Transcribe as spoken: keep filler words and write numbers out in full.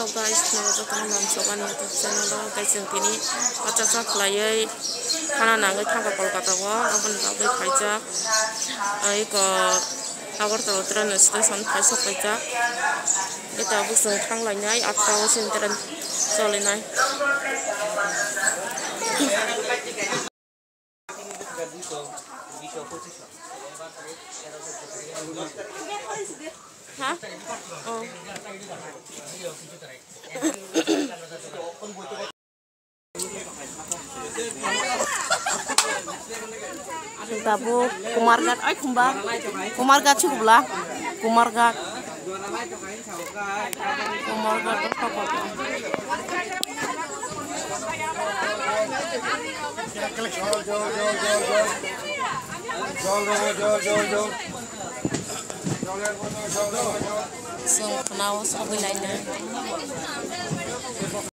Guys, no jotono lamsok ani YouTube channel o, guys, chwng tini acha cha khlaiwi khana nangwi thangkha Kolkata o, aboni bagwi khaijak. Ai ko Agartala train station phaisok khaijak. Ita bwswng thanglainai, atta o sini train cholinai. Ha? Oh. Tabuk Kumarghat, oi, Kumba. Kumarghat si kubla. Kumarghat. Kumarghat. Jol, jol, jol, jol, jol. Jol, jol, jol, jol. Chwng khwnao sagwi lainai.